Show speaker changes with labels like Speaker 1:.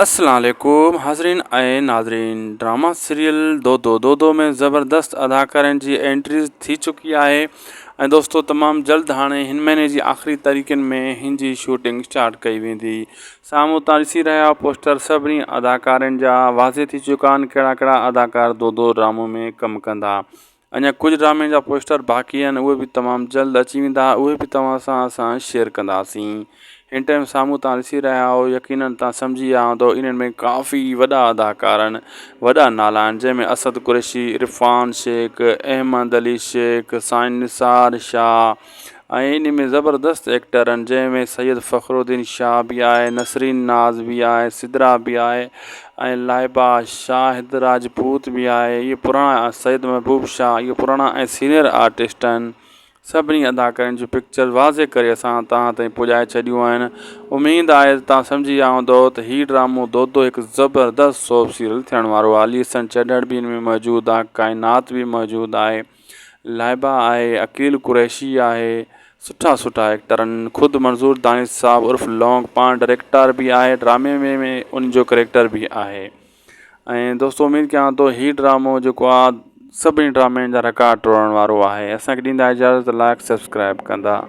Speaker 1: السلام عليڪم حاضرين ۽ ناظرين ڊراما سيريل دودو دودو ۾ زبردست اداڪارن جي انٽريز ٿي چڪي آهي ۽ دوستو تمام جلد هاڻي هن مهيني جي آخري تاريخن ۾ هن جي شوٽنگ اسٽارٽ ڪئي ويندي سامهون تان ڏسي رهيا آهيو پوسٽر سڀني اداڪارن جا واضح ٿي چڪا آهن ڪهڙا ڪهڙا اداڪار دودو ڊرامو ۾ ڪم ڪندا اڃا ڪجهه ڊرامي جا پوسٽر باقي آهن اهي به تمام جلد اچي ويندا اهي به توهان سان اسان شيئر ڪنداسين هن ٽائيم سامهون توهان ڏسي رهيا آهيو يقينن توهان سمجهي ويا هوندو انهن ۾ ڪافي وڏا اداڪار آهن وڏا نالا آهن جنهن ۾ اسد قريشي عرفان شيخ احمد علي شيخ سائين نثار شاهه ۽ انهي ۾ زبردست ايڪٽر آهن جنهن ۾ سيد فخر الدين شاهه به آهي نسرين ناز به آهي سدرا به آهي ۽ لائبه شاهد راجپوت به آهي اهي پراڻا سيد محبوب شاهه اهي پراڻا ۽ سينئر آرٽسٽ آهن سڀني اداڪارن جون پڪچر واضح ڪري اسان توهان تائين پڄائي ڇڏيون آهن اميد آهي ته توهان سمجهي ويا هوندو ته هي ڊرامو دودو هڪ زبردست سوپ سيريل ٿيڻ وارو آهي علي حسن چڍڙ به ان ۾ موجود آهي ڪائنات به موجود آهي لائبه آهي عقيل قريشي آهي سٺا سٺا ايڪٽر آهن خود منظور دانش صاحب عرف لونگ پاڻ ڊائريڪٽر به آهي ڊرامي ۾ ۾ ان جو ڪريڪٽر به آهي ۽ دوستو اميد ڪيان ٿو هي ڊرامو جيڪو آهي سڀني ڊرامن جا رڪارڊ ٽوڙڻ وارو آهي اسانکي ڏيندا اجازت لائڪ سبسڪرائب ڪندا.